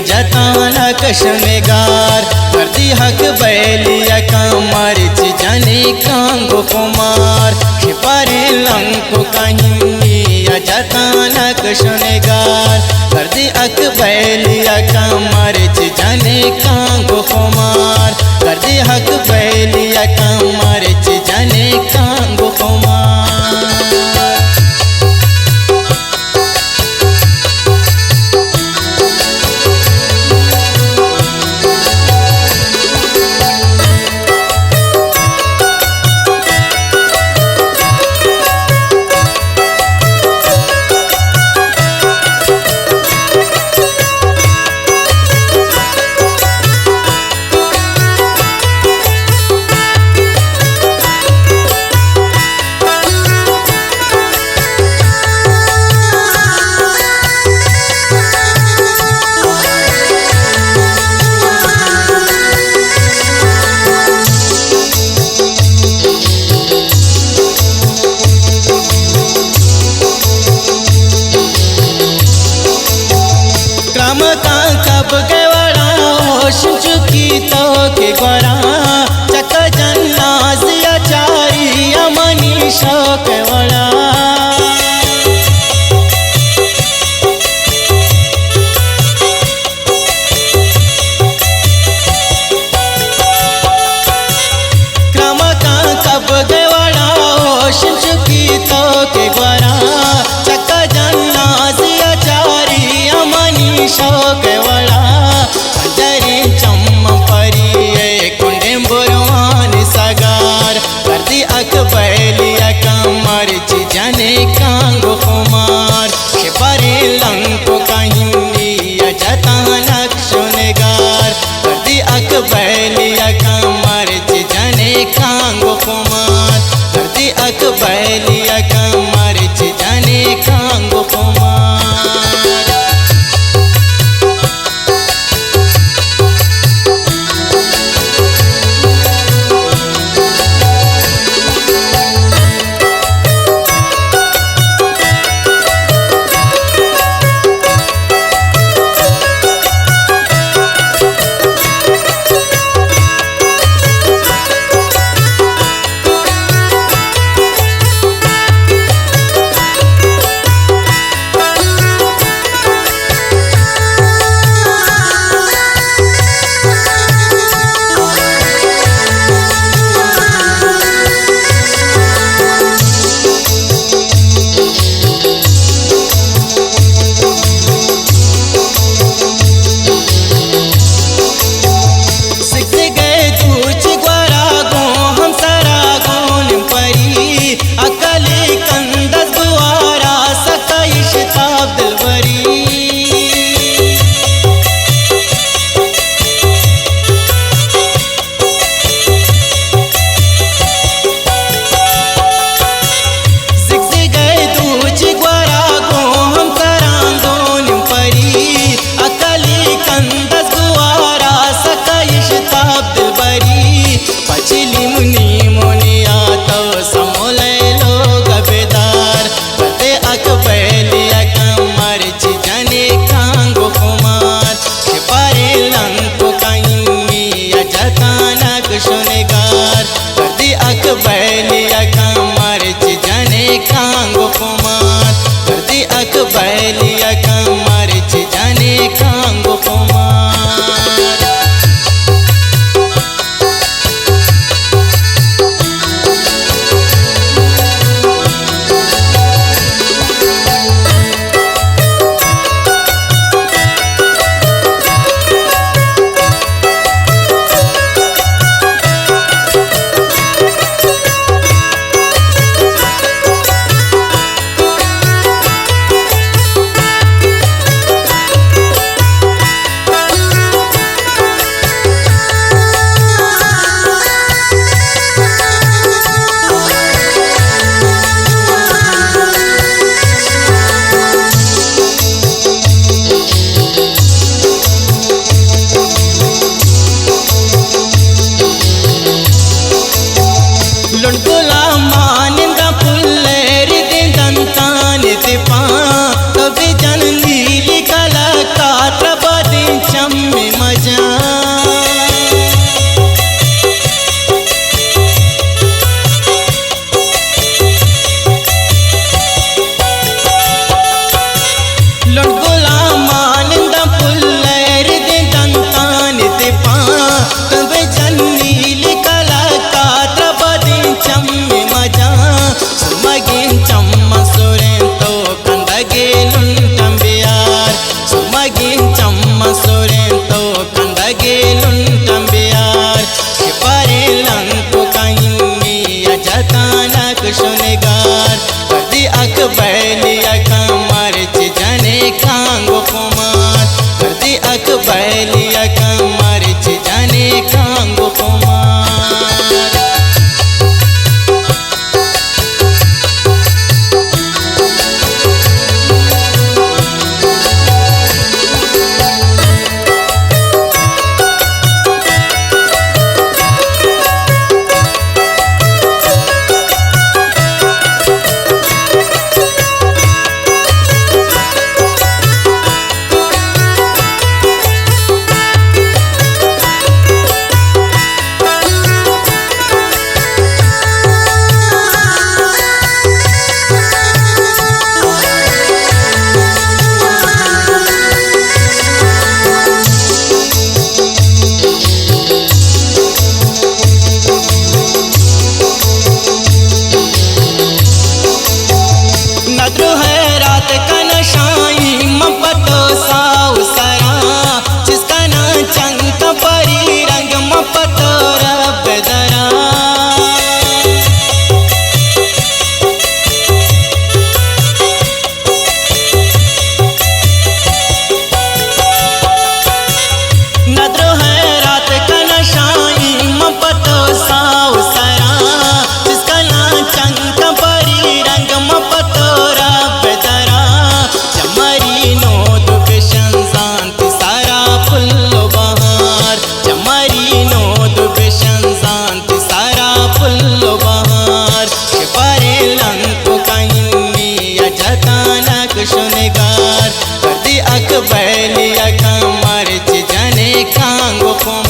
جتانک شنگار، کردی حق بیلی کمر چی جنی کانگو خمار، شپاریں لنکو کہنی جتانک شنگار، کردی حق بیلی کمر چی جنی کانگو خمار، کردی حق بیلی کمر چی جنی کانگو خمار۔ کرامتاں کب گئے وڑا، ہوش چکی تو کے گورا، چکا جنازیا چاری امنی شوق وڑا۔ کرامتاں کب گئے وڑا، ہوش چکی تو کے گورا، چکا جنازیا چاری امنی شوق وڑا۔ پنجریں چم پری اے کنڈیں بروان سگار، کردی اک بیلی کمر چی اکبر علی اکبر مرچی جنکاں گوں خمار۔ ندر و حیرات کناں شاہی من پہ تو ساہ و سراں، چست کناں چنکاں پری رنگ من پہ تو رب دراں۔ ندر و حیرات کناں شاہی من پہ تو ساہ و سراں، چست کناں چنکاں پری رنگ من پہ تو رب دراں۔ چمری نود و بشن زانت سارا پل و بہار، چمری نود و بشن زانت سارا پل و بہار۔ شپارے لنکو کہنی یا جتانک شنگار، کردی اکبر علی اکبر مرچی جنکاں گوں خمار۔